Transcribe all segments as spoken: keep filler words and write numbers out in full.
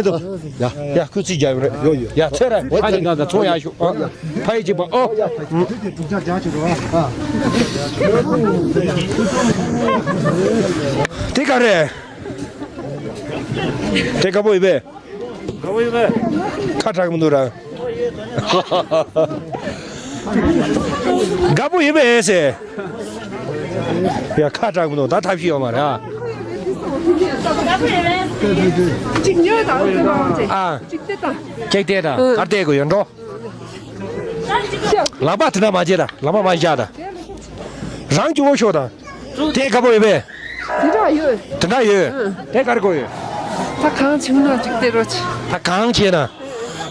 ཡ་ཡ། ཁོས་རྩིས་རྒྱག་ཡོད་རེད། ཡོད་ཡོད། ཡ་ཚེ་ར་ཕ་ཡི་ག་ག་ཚོང་ཡག་ཤོག་ཨ། ཕ་ཡི་གཅིག་པ་ཨོ། དེ་ག་རེད། དེ་དགའ་པོ་ཡོད་པས། དགའ་པོ་ཡོད་པས། ཁ་གྲག་མི་འདུག་ར། དགའ་པོ་ཡོད་པས་ཟེར། ཡ་ཁ་གྲག་མི་འདུག་ད་ཐབས་ཤེས་ཡོད་མ་རེད་ཨ། གཅིག་ཉོས་དང་གཅིག་དང་གཅིག་ཨ། གཅིག་དེ་དང་། གཅིག་དེ་དང་གར་བལྟས་དགོས་ཡོད་འགྲོ། ལག་པ་དེ་འདྲ་མ་བྱེད་ད། ལག་པ་མ་བཞག་ད། རང་གི་འོ་ཤོག་དང་། དེ་དགའ་པོ་ཡོད་པས། དེ་འདྲ་ཡོད། དེ་འདྲ་ཡོད། ཨ། དེ་གར་དགོས་ཡོད། ད་གང་བྱུང་ན་གཅིག་དེ་རོ་ཆི། ད་གང་བྱས་ན།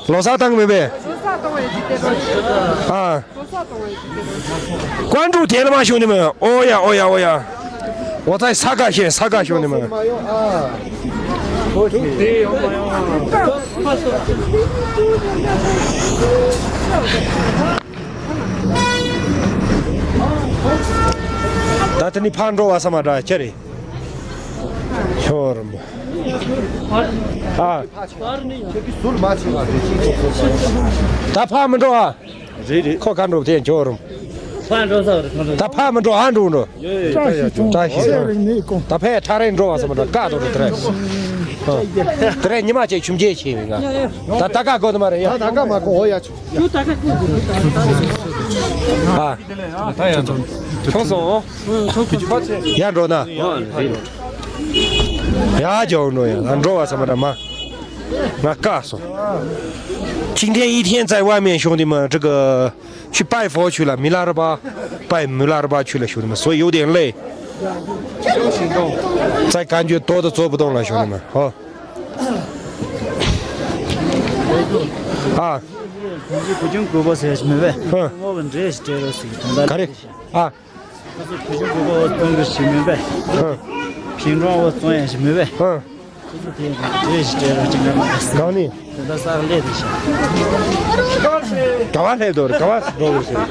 ལོ་གསར་བཏང་མེད་པས། ལོ་གསར་གཏོང་བའི་གཅིག་དེ་རོ་ཆི། ཨ། ལོ་གསར་གཏོང་བའི་གཅིག་དེ་རོ་ཆི། ཀོན་ཀྲུག་དེ་ལ་མ་ཤོང་ནི་མ། ཨོ་ཡ་ཨོ་ཡ་ཨོ་ཡ། འོ་ཙའི་ས་ག་ཤེས་ས་ག་ཤོང་ནི་མ། ད་དེ་ནི་ཕར་འགྲོ་བ་ས་མ་འདྲ་ཁྱེད་རེད། ཤོར་མ། ཨ། ད་ཕར་མི་འགྲོ་ཨ། རེད་རེད། ཁོ་ག་འགྲོ་དེ་འགྱོ་རུང་། ཕར་འགྲོ་ས་རེད་ཁོ་འགྲོ། ད་ཕར་མི་འགྲོ་ཨ་འགྲོ་འགྲོ། བཀྲ་ཤིས་ཚང་། བཀྲ་ཤིས་ཚང་། ད་ཕར་ཐག་རིང་འགྲོ་བ་ས་མ་འགྲོ་བཀག་འགྲོ་རེད་དེ་རེད། དེ་རེད་ཉི་མ་ཅིག་ཆུམ་རྗེས་ཆེ་བའི་ང་། ད་ད་ག་དགོ་ནི་མ་རེད་ཡ། ད་ད་ག་མ་གོ་ཡ་ཆུ། ཨ། ད་ཡ་ཚོ། ཚོ་སོང་། ཡར་འགྲོ་ན། ཡར་འགྱོ་འགྲོ་ཡ་ང་འགྲོ་བ་ས་མ་འགྲོ་མ། ང་བཀག་སོང་། 今天一天在外面，兄弟们，这个去拜佛去了，米拉热巴，拜米拉热巴去了，兄弟们，所以有点累。在感觉多的做不动了，兄弟们，好。啊。 གང་ཅི་བུ་ཆུང་དགོས་པ་ཟེར་ཞིག་མེད་པས། ཧུ། ངོ་གི་འདྲེ་ཞིག་སྤྲད་རོགས་ཟེར་གི་དོན་དག་ག་རེ། ཨ། ཁོ་ཚོ་བུ་ཆུང་དགོས་པ་གཏོང་གི་ཞིག་མེད་པས། ཧུ། ཕིང་ཀྲོང་བ་གཏོང་ཡ་ཞིག་མེད་པས། ཧུ། ཁོ་ཚོ་དེ་འདྲེ་ཞིག་སྤྲད་རོགས་ཅིག་གནང་རོགས་ཟེར། གང་ནི། དེ་ད་ས་ག་སླེབས་དེ་ཞིག་ག་བ་སླེབས་འདུག་རེད་ག་བ་འགྲོ་དགོས་ཟེར།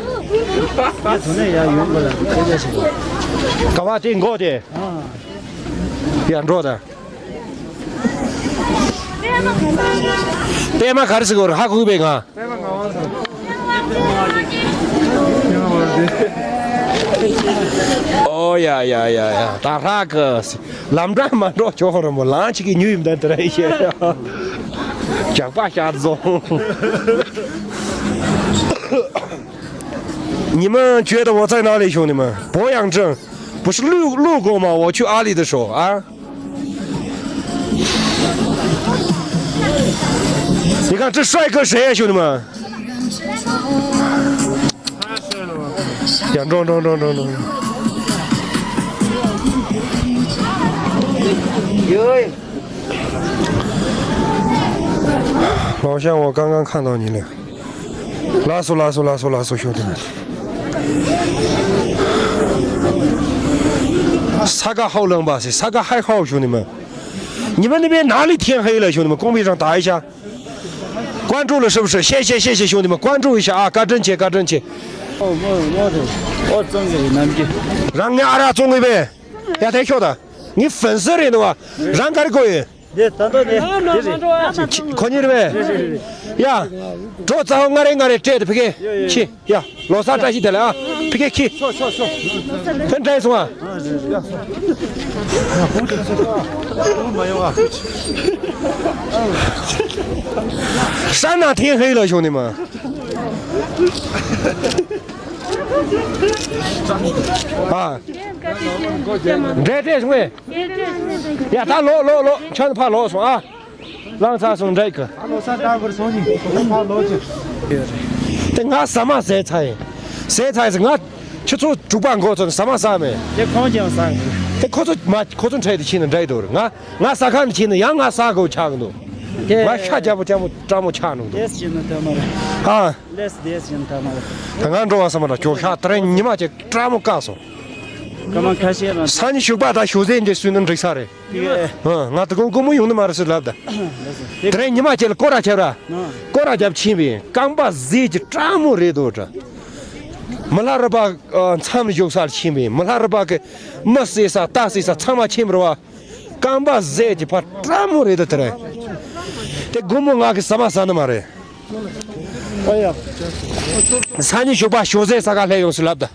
དེ་དུ་ནས་ཡར་ཡོང་དགོས་ལ་དེ་ཚོ་ཞིག་ག་བ་དེ་འགོ་དེ། ཨ། ཡར་འགྲོ་དང་། པད་མ་ག་རེ་ཟེར་གོ་རེ་ཧ་གོ་གི་པས་ང་། པད་མ་ངག་དབང་ཟེར། ཨོ་ཡ་ཡ་ཡ་ཡ་ད་ཧྲ་གི་ལམ་འགྲམ་མ་འགྲོ་ཆོག་ར་མོ་ལང་ཅིག་གི་ཉུལ་ཡིན་ད་དེ་ར་ཡེ་ཤེས། ཇག་པ་ཤར་བཟོ། 你们觉得我在哪里，兄弟们？博阳镇，不是路，路过吗？我去阿里的时候啊。 你看这帅哥谁呀，兄弟们？呀，中中中中中。老乡，我刚刚看到你了。 ལགས་སོ་ལགས་སོ་ལགས་སོ་ལགས་སོ། 兄弟们。 ས་ག་ཧའོ་ལང་པ་སི་ས་ག་ཧའི་ཧའོ། 兄弟们。 你们那边哪里天黑了，兄弟们？公屏上打一下。关注了是不是？谢谢谢谢兄弟们，关注一下啊！嘎真切嘎真切。哦，我我的，我中意的南京。让你阿拉中意呗。呀，太晓得，你粉丝人的哇，让嘎的够。 འདི་ད་ལྟ་འདི་འདི་རེད། ཁོ་གཉིས་རེད་པས། ཡ། འགྲོ་རྩ་བ་ང་རེ་ང་རེ་སྤྲད་དེ་ཕ་གི་ཡ་ཡ། ཁྱི། ཡ། ལོ་གསར་བཀྲ་ཤིས་བདེ་ལེགས་ཨ། ཕ་གི་ཁྱི། ཤོག་ཤོག་ཤོག་ཕན་འདྲ་སོང་ཨ། མ་ཡོང་ཨ། ཧྲ་ན་ཐེན་ཧེ་ལ་ཤོང་ནི་མ། ཨ། འདྲེ་འདྲེ་སོང་ངས། ཡ་ད་ལོག་ལོག་ལོག་ཁྱོད་ཕར་ལོག་སོང་ཨ། ལངས་ཚར་སོང་འདྲ་གི། ཨ་ལོ་ས་ད་བར་སོང་ཞིང་ཁོ་ཕར་ལོག་ཅིག་དེ་ང་ཟ་མ་ཟས་ཚར་ཡིན། ཟས་ཚར་ཡིན་ང་ཁྱི་ཚོ་དྲུག་པ་འགོ་ཚོ་ཟ་མ་ཟ་མེད། དེ་ཁོང་ཀྱང་ཟ་གི། དེ་ཁོ་ཚོ་མ་ཁོ་ཚོ་འཕྲད་དེ་ཕྱིན་ནས་འདྲ་ཡི་འདུག་ང་ང་ཟ་ཁང་དུ་ཕྱིན་ནས་ཡང་ང་ཟ་དགོས་ཆགས་གི་འདུག་དེ་ང་ཤ་རྒྱ་པོ་རྒྱ་མོ་སྤྲ་མོ་ཆགས་འདུག་དེ་ཕྱིན་ནས་ཐོན་མ་རེད། ཨ། ལས་དེ་ཕྱིན་ཐོན་མ་རེད། ད་ང་འགྲོ་བ་ས་མ་ར་ཅོག་ཤ་ད་རེས་ཉི་མ་ཅིག་སྤྲ་མོ་བཀག་སོང་། སྐར་མ་ཁ་ཤས་རང་། སང་ཉིན་ཞོགས་པ་ད་ཞོགས་ཟས་འདི་སུས་ནི་འགྲིག་ས་རེད། ཨ། ང་ད་གོང་དགོང་མོ་ཡོང་ནི་མ་རེད་ཟེར་ལབ་ད། དེ་རིང་ཉི་མ་ཁྱེད་ལ་སྐོར་ར་བྱས་ར། སྐོར་ར་རྒྱབ་ཕྱིན་པས་རྐང་པ་ཟས་ཀྱི་སྤྲ་མོ་རེད་དོ་འདྲ། མི་ལྷ་རི་པ་མཚམས་བཞུགས་སར་ཕྱིན་པས་མི་ལྷ་རི་པ་གི་མི་བསད་ས་རྟ་བསད་ས་ཚང་མ་ཕྱིན་པ་རེད་བ། རྐང་པ་ཟས་ཀྱི་ཕ་སྤྲ་མོ་རེད་དོ་དེ་རེད། དེ་དགོང་མོ་ང་གི་ཟ་མ་ཟ་ནི་མ་རེད། ཨ་ཡ། སང་ཉིན་ཞོགས་པ་ཞོགས་ཟས་ཟ་ག་སླེབས་ཡོང་ཟེར་ལབ་ད།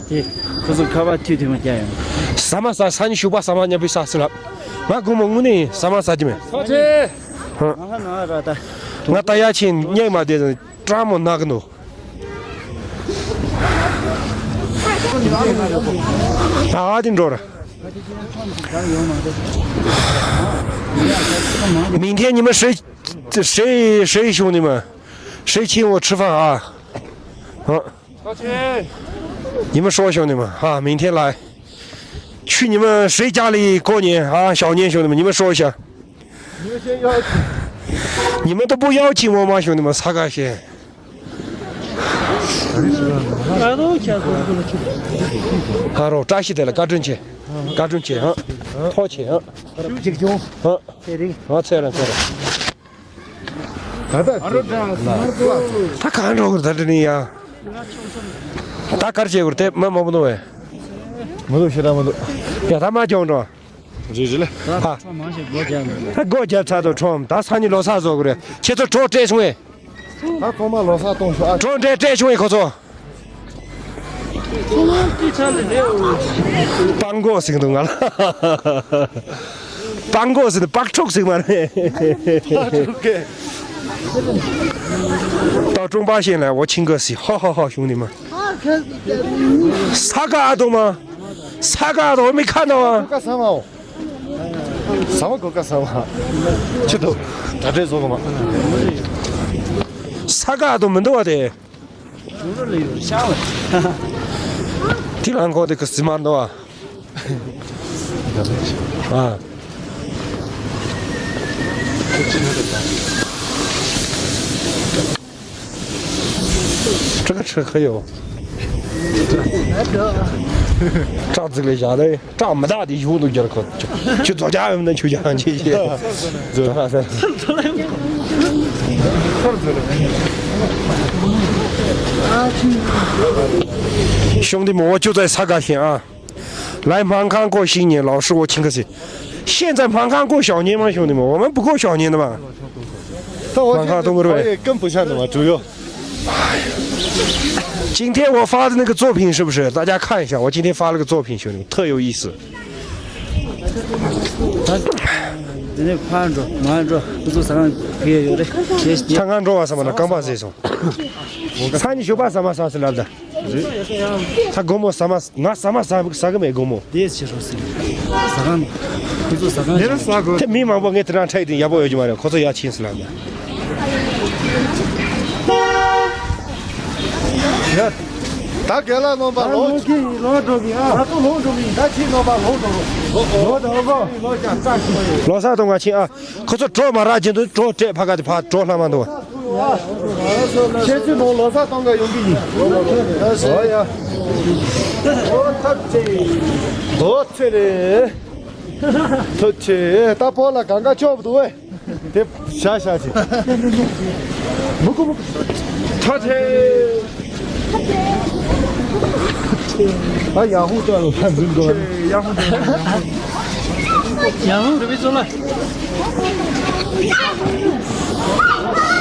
དེ་ཁོ་ཚོ་ཁ་པར་ཐུག་ཐུག་མ་རྒྱག་ཡོང་། ཟ་མ་ཟ། སང་ཉིན་ཞོགས་པ་ཟ་མ་མཉམ་པོ་ཟ་ཟེར་ལབ། ང་དགོང་མོ་དངོས་གནས་ཟ་མ་ཟ་གི་མེད། ཐུགས་རྗེ་ཆེ། ང་ལ་ང་ར་ད། ང་ད་ཡ་ཆེན་སྙེག་མ་བསྡད་ཙང་སྐྲག་མོ་ན་གི་འདུག། ད་ཨ་དེ་འགྲོ་ར། 明天你们谁谁谁兄弟们，谁请我吃饭啊？啊，你们说兄弟们啊，明天来。去你们谁家里过年啊？小年兄弟们，你们说一下。你们先邀请。你们都不邀请我吗，兄弟们？擦干鞋。 ཨ་རོ། བཀྲ་ཤིས་བདེ་ལེགས། བཀའ་དྲིན་ཆེ། བཀའ་དྲིན་ཆེ། ཧ། ཐུགས་རྗེ་ཆེ། ཧ། ཧ། ཚེ་རིང་། ཚེ་རིང་། ཚེ་རིང་། ད་གང་འགྲོ་གི་ད་དྲི་ནི་ཡ། ད་གར་བྱེད་དགོས་དེ་མ་མང་པོ་འདུག་བས། མི་འདུག་ཞེ་དྲག་མི་འདུག་ཡ་ད་མ་གྱོང་འགྲོ། རེད་རེད་ལ། ཧ། ད་སྒོ་རྒྱབ་ཚར་དུ་ཁྲོམ་ད་སང་ཉིན་ལོ་གསར་བཟོ་དགོས་རེད། ཁྱེད་ཚོ་གྲོ་སྤྲད་སོང་ངས། ད་ཚང་མ་ལོ་གསར་གཏོང་ཤོག་ཨ། གྲོ་འབྲས་སྤྲད་བྱུང་བས་ཁོ་ཚོ། སྤང་མགོ་ཟེར་གི་འདུག་ང་ལ། སྤང་མགོ་ཟེར་ནི་སྤག་ཕྲུག་ཟེར་མ་རེད། སྤག་ཕྲུག་གི། ད་ཀྲུང་པ་ཤེས་ལ་འོ་ཆིང་ག་སི་ཧ་ཧ་ཧ་བྱུང་ནི་མ། ས་ག་ཨ་དོ་མ། ས་ག་ཨ་དོ་མི་ཁ་ན་བ། ས་མ་གོ་ཀ་ས་མ། ཆི་དོ། ད་འདྲས་བཟོ་གོ་མ། ས་ག་ཨ་དོ་མི་འདུག་བ་དེ། དེ་ལང་ཁོ་དེ་གི་སི་མ་འདུག་བ། ཨ། ཁྲི་ཁ་ཁྲི་ཁ་ཡོད། ཁྲག་ཙིག་ལས་བཞག་ནས་ཁྲག་མི་དག་དེ་ཞུགས་འདུག་རྒྱལ་ཁབ། ཁྱོད་རྫོགས་རྒྱག་ཡོད་ན་ཆུ་རྒྱག་ཅེས་བཤད།兄弟们，我就在擦干鞋啊。来满汉过新年，老师，我请客去。现在满汉过小年吗，兄弟们？我们不过小年的吧？满汉冬过呗。跟不上的嘛，主要。 今天我发的那个作品是不是？大家看一下，我今天发了个作品，兄弟，特有意思。འདི་ནས་ཕར་འགྲོ་མར་འགྲོ་ཁོ་ཚོ་ཟ་ཁང་གི་ཡོད་རེད། ད་ང་འགྲོ་བ་ས་མ་ན་རྐང་པ་ཟས་སོང་། སང་ཉིན་ཞོགས་པ་ཟ་མ་ཟ་ཟེར་ལབ་ད། ད་དགོང་མོ་ཟ་མ་ང་ཟ་མ་ཟ་ཟ་གི་མེད་དགོང་མོ། དེ་ཕྱི་རོ་ཟེར། ཟ་ཁང་ནས་ཁོ་ཚོ་ཟ་ཁང་ནས་ཟ་དགོས། དེ་མི་མང་པོ་ངས་དེ་རང་འཕྲད་དེ་ཡག་པོ་ཡོད་ཀྱི་མ་རེད། ཁོ་ཚོ་ཡར་ཕྱིན་ཟེར་ལབ་ད། ཡ། ད་རྒན་ལགས་རྣམ་པ་ལོག་ལོག་གི་ལོག་འགྲོ་གི་ཨ། ང་ཚོ་ལོག་འགྲོ་གི་ཡིན། ད་ཁྱེད་རྣམ་པ་ལོག་འགྲོ་གི། ལོག་འགྲོ་གི། ལོག་ཀྱང་ལྟ་ཞིག་ལོག་ས་གཏོང་ག་ཕྱིན་ཨ། ཁོ་ཚོ་གྲོ་མ་རག་གྱིན་འདུག་གྲོ་སྤྲད་ཕ་ག་དེ་ཕ་གྲོ་ལྷ་མ་འདུག་ཁྱེད་ཚོའི་ནང་ལོག་ས་གཏོང་ག་ཡོང་གི་ཡིན། ཨོ་ཡ། ཨོ་ཐབས་ཆེ། ཨོ་ཚེ་རེད། ཐུགས་ཆེ། ད་བོད་ལ་གང་ག་ཆོག་འདུག་བས། དེ་ཤ་ཤ་ཆེ། མུ་གུ་མུ་གུ། ཐུགས་ཆེ། ཨ་ཡ་ཧུ་ཏོ་ལ་འཛིན་དགོས། ཡ་ཧུ་ཏོ་ལ། ཡ་ཧུ་རུ་བི་ཚོ་ལ།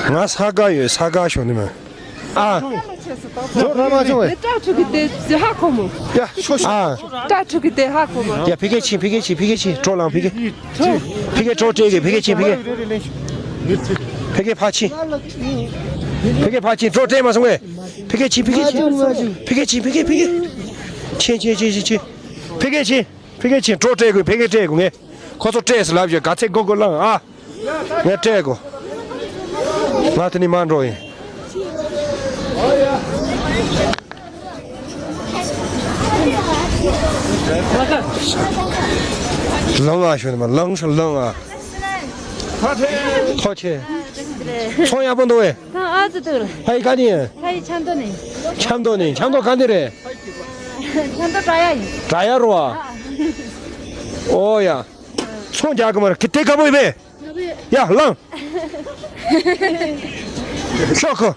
ང་ས་ག་ཡོད། ས་ག་ཤོ་ནི་མ། ཨ། ཇོ་ར་མ་ཇོ་ཝེ། ཏྲ་ཕྲུ་གུ་དེ་ཧ་གོ་མོ། ཡ་ཤོ་ཤོ། ཨ། ཏྲ་ཕྲུ་གུ་དེ་ཧ་གོ་མོ། ཡ་ཕི་གེ་ཆི་ཕི་གེ་ཆི་ཕི་གེ་ཆི་ཀྲོ་ལང་ཕི་གེ། ཕི་གེ་ཀྲོ་ཏྲེ་གེ་ཕི་གེ་ཆི་ཕི་གེ། ཕི་གེ་ཕ་ཆི། ཕི་གེ་ཕ་ཆི་ཀྲོ་ཏྲེ་མ་སོང་ངེ། ཕི་གེ་ཆི་ཕི་གེ་ཆི། ཕི་གེ་ཆི་ཕི་གེ་ཕི་གེ། ཆི་ཆི་ཆི་ཆི་ཆི། ཕི་གེ་ཆི། ཕི་གེ་ཆི་ཀྲོ་ཏྲེ་གེ་ཕི་གེ་ཏྲེ་གེ་ངེ། ཁོ་ཚོ་སྤྲད་ཟེར་ལབ་བྱས་ག་ཚད་དགོས་དགོས་བླངས་ཨ། ངས་སྤྲད་དགོས། ང་དེ་ནས་མར་འགྲོ་ཡིན། ལངས་ཨ་ཞོན་མ་ལངས་ཤ་ལངས་ཨ། ཐུགས་ཆེ། ཚོང་ཡག་པོ་འདུག་བས། ད་ཨ་ཙི་འདུག་ལ། ཕ་ཡི་ག་ནས་ཡིན། ཕ་ཡི་ཆབ་མདོ་ནས། ཆབ་མདོ་ནས་ཆབ་མདོ་ག་ནས་རེད། ཆབ་མདོ་བྲག་ཡ་ཡིན། བྲག་ཡ་རུ་བ། ཨོ་ཡ། ཚོང་རྒྱག་གི་མ་རེད། དེ་དཀར་པོ་ཡིན་པས། ཡ་ལངས། ཤོག་ཁོ།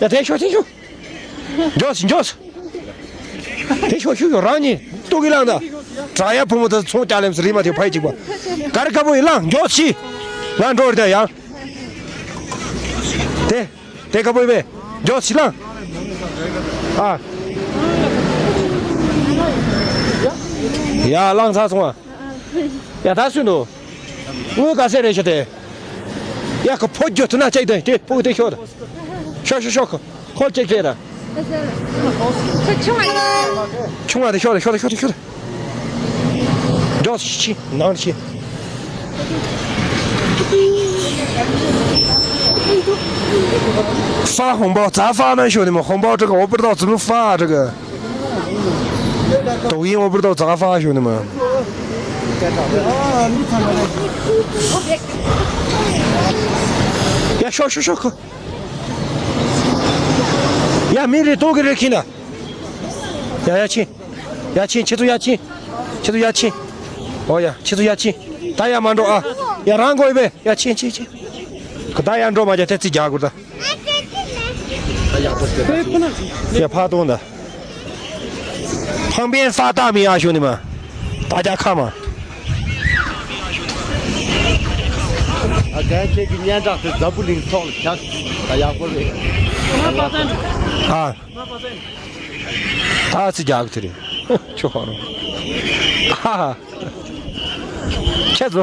ཡ་དེ་ཤོག་དེ་ཤོག་འཇོག་སི་འཇོག་སི། དེ་ཤོག་ཤོག་ཤོག་རང་ཉིད་ཏོག་གི་ལངས་ད། བྲག་ཡ་བུ་མོ་དེ་ཚོང་རྒྱག་ལེམ་སི་རི་མ་དེ་ཕ་ཡི་གཅིག་པ། དཀར་དཀར་པོ་ཡི་ལངས་འཇོག་སི། ང་འགྲོ་རེད་ད་ཡང་། དེ། དེ་ཁ་པོ་ཡིན་པས། མགྱོགས་ཤིག་ལངས། ཨ། ཡ་ལངས་ཚར་སོང་ཨ། ཡ་ད་སུས་འདུག་དངུལ་ག་ཚད་རེད་ཤོག་དེ། ཡ་ཁ་ཕོ་རྒྱུ་དུ་ན་ཅིག་དེ་དེ་ཕུག་དེ་ཤོག་དང་། ཤོག་ཤོག་ཤོག་ཁ། ཁོ་ཅིག་ཅིག་དང་། ཁྱོད་ཆུང་བ་ཡིན། ཆུང་བ་དེ་ཤོག་དང་ཤོག་དང་ཤོག་དང་ཤོག་དང་། མགྱོགས་ཤིག་ནང་ཤིག发红包，咋发呢，兄弟们？红包这个我不知道怎么发，这个抖音我不知道咋发，兄弟们。呀，笑笑笑，快！呀，明日多给人看的。呀呀，亲，呀亲，吃住呀亲，吃住呀亲。哦呀，吃住呀亲，大家慢着啊，呀，让过一杯，呀，亲亲亲。 ཁ་ད་ཡར་འགྲོ་མ་བྱ་ཐེ་ཚི་རྒྱག་དགོས་ད། ཡ་ཕ་གཏོང་ད། 旁边发大米啊，兄弟们，大家看嘛。ཨ་རྒན་ཁྱེད་ཀྱི་སྙན་གྲགས་དེ་འཛམ་བུ་གླིང་ཐོག་ལ་ཁྱབ། ད་ཡག་པོ་རེད། ཨ། ད་ཚི་རྒྱག་གི་ཐུ་རེད། ཆོ་ཧོ་རོ། ཨ། ཁྱེད་ཚོ།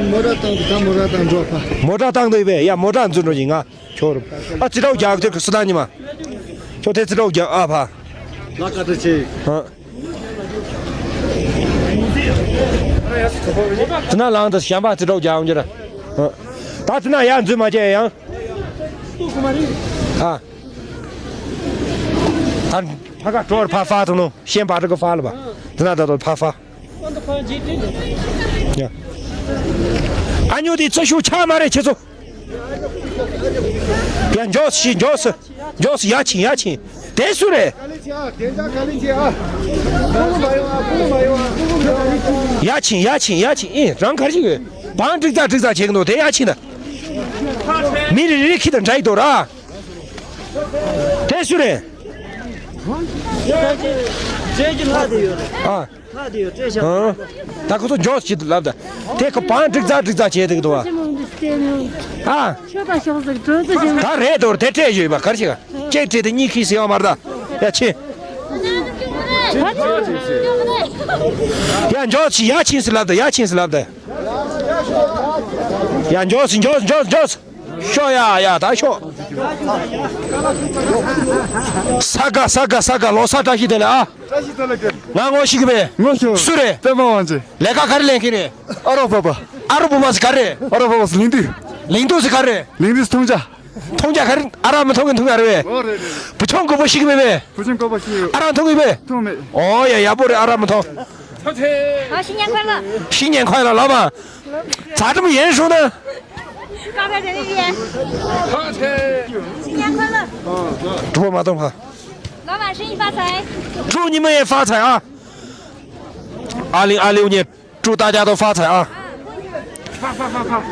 མོ་ཊ་བཏང་དུས་ད་མོ་ཊ་བཏང་འགྲོ་ཕ། མོ་ཊ་བཏང་དུས་བས་ཡ་མོ་ཊ་འཛུལ་འགྲོ་ཡིན་ང་། ཁྱོད་རུ། ཨ་ཙི་ཏྲའུ་རྒྱག་ཐེབས་སུ་ད་ཉི་མ། ཁྱོད་ཐེ་ཙི་ཏྲའུ་རྒྱག་ཨ་ཕ། ལ་ཀ་ཏི་ཆེ། ཨ། ཙི་ན་ལང་དུ་ཞམ་པ་ཙི་ཏྲའུ་རྒྱག་འོང་རྒྱུ་ར། ཨ། ད་ཙི་ན་ཡ་འཛུལ་མ་བྱས་ཡང་། ཨ། ད་ཕ་ག་གྲོར་ཕ་ཕ་དུ་ནོ་ཤེན་པ་ཏྲི་གི་ཕ་ལ་བ། ཙི་ན་ད་དོ་ཕ་ཕ། ཡ། ཨ་ཉོ་དེ་ཚོ་ཤུགས་ཆག་མ་རེད་ཁྱེད་ཚོ། ཡ་མགྱོགས་སི་མགྱོགས་སི། མགྱོགས་སི་ཡ་ཆིན་ཡ་ཆིན། དེ་སུ་རེད། ཡ་ཆིན་ཡ་ཆིན་ཡ་ཆིན་ཨེ་རང་གར་ཞིག་ཡོད། བང་ཀྲིག་ཙག་ཀྲིག་ཙག་བྱེད་གི་འདུག་དེ་ཡ་ཆིན་ད། མི་རེ་རེ་ཁྱི་དང་འདྲ་ཡི་འདུག་ར། དེ་སུ་རེད། ཨ། ལྷ་དེ་ཡོད་རེད། ཨ། ད་ཁོ་ཚོ་མགྱོགས་ཅིག་ལབ་ད། དེ་ཁོ་བང་ཀྲིག་ཙག་ཀྲིག་ཙག་བྱས་འདུག་འདུག་ཨ། ཨ། ད་རེད་དོ་དེ་སྤྲད་ཡོད་པ་གར་ཞིག་ཅེ་སྤྲད་དེ་གཉིད་ཁུག་ཟེར་བ་མ་རེད་ད། ཡ་ཆེ། ཡ་མགྱོགས་ཅིག་ཡ་ཆིན་སི་ལབ་ད་ཡ་ཆིན་སི་ལབ་ད། ཡ་མགྱོགས་སི་མགྱོགས་མགྱོགས་མགྱོགས། ཤོག་ཡ་ཡ་ད་ཤོག་ས་ག་ས་ག་ས་ག་ལོ་གསར་བཀྲ་ཤིས་བདེ་ལེགས་ཨ། བཀྲ་ཤིས་བདེ་ལེགས། ང་ངོ་ཤེས་ཀྱི་མེད། ངོ་ཤེས། སུ་རེད། པད་མ་དབང་ཆེན། ལས་ཀ་ག་རེ་ལས་མཁན་རེད། ཨ་རོགས་པ་པ། ཨ་རོགས་པ་པ་ཟེར་ག་རེ། ཨ་རོགས་པ་པ་ཟེར་ལིང་ཏི། ལིང་ཏི་ཟེར་ག་རེ། ལིང་ཏི་ཟེར་མཐོང་ཆ། མཐོང་ཆ་ག་རེ། ཨ་རག་མི་མཐོང་གི་མཐོང་ག་རེ་བས། ཨོ་རེད་རེད། བུ་ཆུང་དགོས་པོ་ཤེས་ཀྱི་མེད་པས། བུ་ཆུང་དགོས་པོ་ཤེས་ཡོད། ཨ་རག་མཐོང་གི་མེད། མཐོང་མེད། ཨོ་ཡ་ཡག་པོ་རེད་ཨ་རག་མི་མཐོང་། 好，新年快乐！新年快乐，老板。咋这么眼熟呢？刚才在那边。新年快乐！直播马东哈。老板，生意发财！祝你们也发财啊！二零二六年，祝大家都发财啊！发发发发！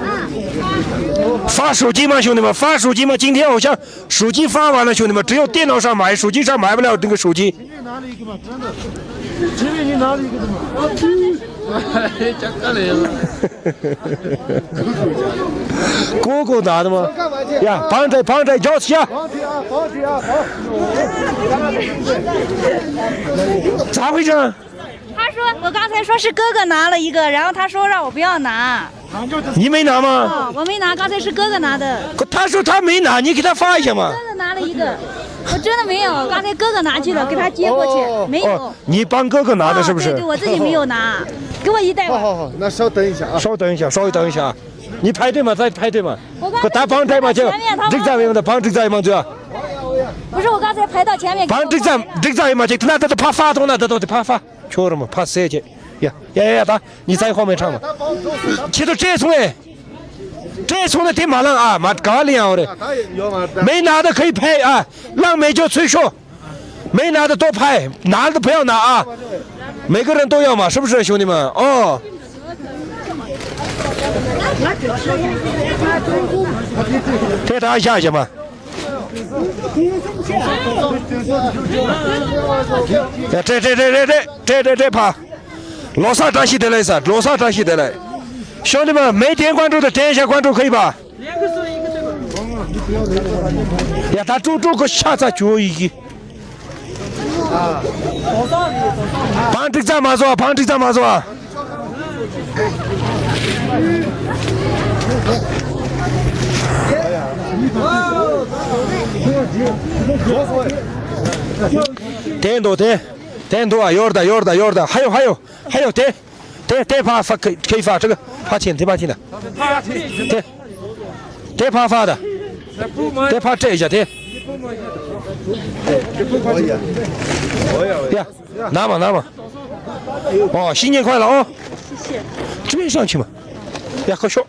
发手机吗，兄弟们？发手机吗？今天好像手机发完了，兄弟们，只有电脑上买，手机上买不了那个手机。 里面拿了一个嘛，真的。前面你拿了一个的嘛。 ཀོ་ཀོ་ད་དམ། ཡ་བང་ཁྲ་བང་ཁྲ་མགྱོགས་ཤ། 咋回事？他说我刚才说是哥哥拿了一个，然后他说让我不要拿。 你没拿吗？哦，我没拿，刚才是哥哥拿的。可他说他没拿，你给他发一下嘛。哥哥拿了一个，我真的没有，刚才哥哥拿去了，给他接过去，哦，没有。哦，你帮哥哥拿的是不是？啊，对，对，我自己没有拿，给我一袋吧。好好好，那稍等一下啊。稍等一下，稍微等一下啊。你排队嘛，再排队嘛。我刚才可他帮带嘛，就前面，他直在问的，帮直在嘛，就。不是，我刚才排到前面，帮直在，直在嘛，就那这都怕发动了，这都得怕发。 ཁྱོད་ར་མ་ཕ་སེ་ཆེ། ཡ་ཡ་ཡ་ད་ཉི་ཚའི་ཧོ་མེ་ཁྲང་མ། ཁྱེད་ཚོ་སྤྲད་སོང་ངས། སྤྲད་སོང་ན་དེ་མ་ལངས་ཨ་མ་ག་ལ་ཡང་རེད། མེ་ན་ད་ཁའི་ཕའི་ཨ་ལངས་མེ་ཇོ་ཚུལ་ཤོ། མེ་ན་ད་ཏོ་ཕའི་ན་ད་ཕའི་ན་ཨ། མེ་གི་རན་ཏོ་ཡོད་མ་ཧྲིབ་ཧྲིབ་ཤོ་ནི་མ་ཨོ། དེ་ད་ཤ་ཤ་མ། ཡ་ཏྲེ་ཏྲེ་ཕ། ལོ་གསར་བཀྲ་ཤིས་བདེ་ལེགས་ས་ལོ་གསར་བཀྲ་ཤིས་བདེ་ལེགས། 兄弟们，没点关注的点一下关注，可以吧？呀，他猪猪个下在脚一个。旁听站嘛是吧？旁听站嘛是吧？点多点点多啊！有的有的有的，还有还有还有点。 对对，怕发可以发这个，怕钱，对怕钱的，对对，怕发的，对怕这一下，对呀，拿嘛拿嘛，哦，新年快乐哦，这边上去嘛，呀，快说，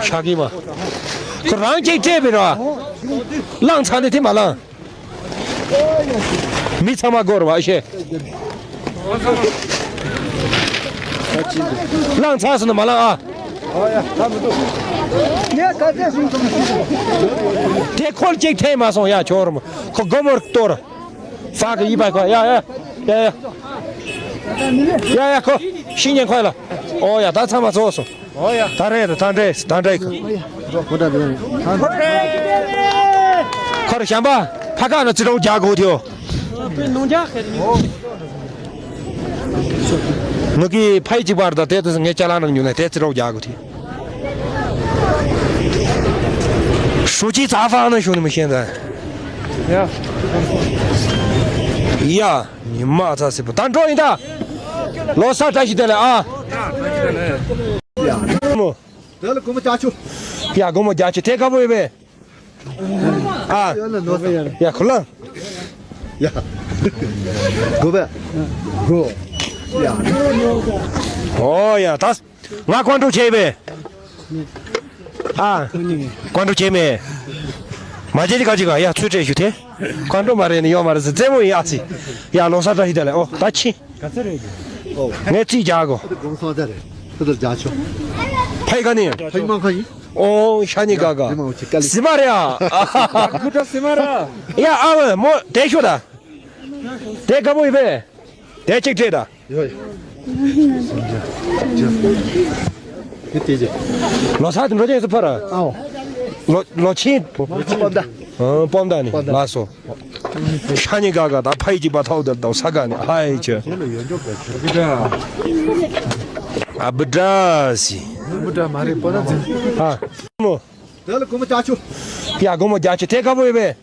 啥给嘛，可让这这边是吧？浪长的对嘛浪。 མི་ཚང་མ་སྒོར་བ་ཤེས། ལངས་ཚར་སོང་ན་མ་ལངས་ཨ། དེ་ཁོལ་གཅིག་ཐེ་མ་སོང་ཡ་ཆོར་མོ། ཁོ་སྒོར་མོར་གཏོར། ཧྥ་གི་ཡི་པ་ཁོ་ཡ་ཡ་ཡ་ཡ། ཡ་ཡ་ཁོ་ཤི་ཉེན་ཁོ་ལ། ཨོ་ཡ་ད་ཚང་མ་ཚོགས་སོང་། ད་རེད་ད་འདྲེས་ད་འདྲེས་གི། ཁོར་ཞམ་པ་ཕ་ཁ་ན་ཙི་རོག་རྒྱག་དགོས་ཐེའོ། ངུ་གི་ཕའི་གཅིག་པར་ད་དེ་དུས་ངས་ཅ་ལག་ནང་ཉུལ་ནས་དེ་ཙི་རོག་རྒྱག་དགོས་ཐེ། ཧྲུའུ་ཅི་ཚ་ཧྥང་ནང་ཞུ་ནི་མི་ཤེས་ད། ཡ། ཡ། ཉི་མ་ཚ་སི་པོ་ད་འགྲོ་ཡིན་ད། ལོ་གསར་བཀྲ་ཤིས་བདེ་ལེགས་ཨ། ཡ། མོ། དེ་ལ་སྒོར་མོ་བརྒྱད་ཅུ། ཡ་སྒོར་མོ་བརྒྱད་ཅུ་དེ་དཀར་པོ་ཡོད་པས། ཨ། ཡ་ཁོ་ལ། ཡ། དགོས་པས། དགོས། ཡ། ཨོ་ཡ་ད། ང་ཀོན་ཀྲོ་བྱས་པས། ཨ། ཀོན་ཀྲོ་བྱས་མེད། མ་བྱས་ཀྱི་ག་ཅིག་ག་ཡ་ཚུལ་སྤྲད་ཞུ་དེ། ཀོན་ཀྲོ་མ་རེད་ནི་ཡོད་མ་རེད་ཟེར་རྩེད་མོ་ཡིན་ཨ་ཙི། ཡ་ལོ་གསར་བཀྲ་ཤིས་བདེ་ལེགས་ཨོ་ད་ཕྱིན། ག་ཚོད་རེད། ངས་རྩིས་རྒྱག་གོ། དགོང་སང་ད་རེད། ཁུ་ཚུར་རྒྱག་ཆོག་ཕའི་ག་ནི། ཕའི་མང་ཁ་ཡིན། ཨོ་ཤ་ཉི་ག་ག་ཟི་མ་རེད་ཨ། ཁུ་ཚུར་ཟི་མ་རེད། ཡ་ཨ་བ་མོ་དེ་ཤོད་ད། དེ་དཀར་པོ་ཡིན་པས། དེ་གཅིག་སྤྲད་ད། ཡོ་ཡོ། དེ་དེ་ཅི། ལོ་གསར་དུ་འགྲོ་ཅེས་སུ་ཕར། ཨའོ། ལོ་ལོ་ཆེན། སྤོམ་མདའ། ཨ་སྤོམ་མདའ་ནི་སྤོམ་མདའ། ལགས་སོ། ཤ་ཉེ་ག་ག་ད་ཕ་ཡི་གཅིག་པ་ཐོག་དེར་དང་ས་ག་ནི་ཧ་ཡི་ཆེ། ཨ་བུ་དྲ་སི། ཨ་བུ་དྲ་མ་རེད་པོ་ན་ཛི། ཨ་མོ། དེ་ལ་སྒོར་མོ་བརྒྱད་ཅུ། ཡ་སྒོར་མོ་བརྒྱད་ཅུ་དེ་དཀར་པོ་ཡོད་པས།